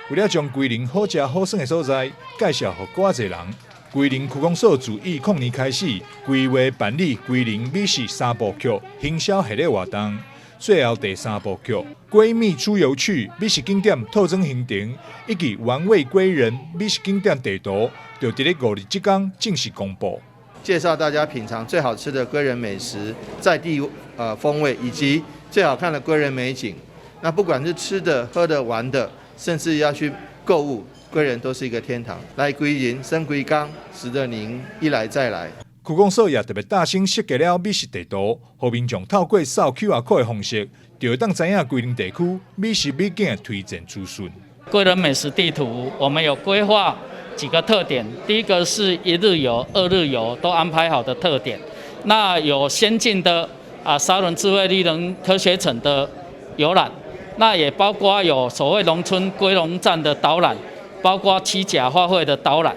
為了將歸仁好食好耍的所在介紹予閣較濟人，歸仁區公所自2010年開始規劃辦理歸仁美食三部曲行銷系列活動。最後第三部曲《閨蜜出遊去》美食景點套裝行程，以及玩味歸仁美食景點地圖，就佇咧5日這工正式公布。介紹大家品嘗最好吃的歸仁美食，在地風味，以及最好看的歸仁美景。那不管是吃的、喝的、玩的，甚至要去購物，歸仁都是一個天堂。來歸仁，耍規工，值得您一來再來。區公所也特別貼心設計了美食地圖，予民眾透過掃 QR code 的方式，就會當知影歸仁地區美食美景的推薦資訊。歸仁美食地圖，我們有規劃幾個特點，第一個是一日遊、二日遊都安排好的特點。那有先進的沙崙智慧綠能科學城的遊覽，那也包括有所謂農村歸農站的導覽，包括七甲花卉的導覽，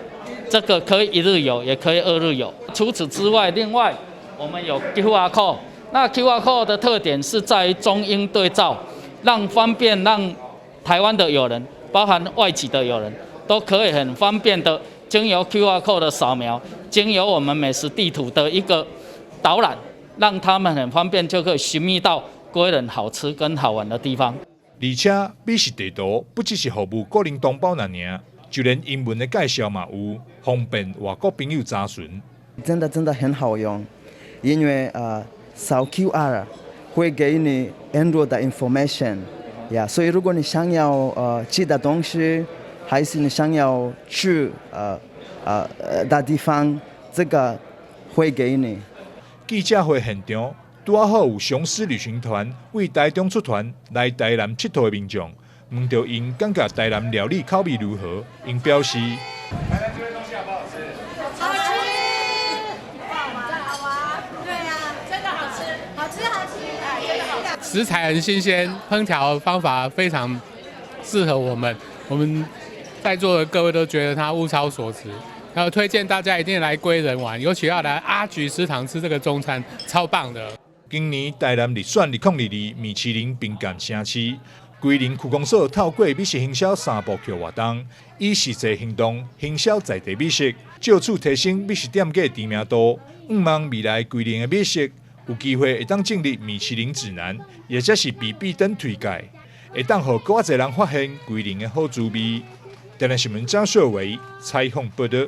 這個可以一日遊，也可以二日遊。除此之外，另外我們有 QR code，那 QR code 的特點是在於中英對照，讓方便讓台灣的友人，包含外籍的友人，都可以很方便的經由 QR code 的掃描，經由我們美食地圖的一個導覽，讓他們很方便就可以尋覓到歸仁好吃跟好玩的地方。而且美食地圖不只是服務個人同胞爾爾，就連英文的介紹嘛有，方便外國朋友查詢。真的真的很好用，因為掃 QR 會給你很多的 information，yeah，所以如果你想要吃的東西，還是你想要去的地方，這個會給你。記者會現場拄好有雄獅旅行團為台中出團來台南𨑨迌的民眾，問著𪜶感覺台南料理口味如何，𪜶表示：台南這邊東西好不好吃？好吃，好玩，對啊，真的好吃，好吃好吃，哎，真的好吃。食材很新鮮，烹調方法非常適合我們，我們在座的各位都覺得它物超所值，然後推薦大家一定來歸仁玩，尤其要來阿菊食堂吃這個中餐，超棒的。今年台南入選2022米其林評鑑城市，歸仁區公所透過美食行銷三部曲活動，以實際行動行銷在地美食，藉此提升美食店家知名度。向望未來歸仁的美食有機會會當進入米其林指南，或者是被必登推介，會當予閣較濟人發現歸仁的好滋味。台南新聞張秀維採訪報道。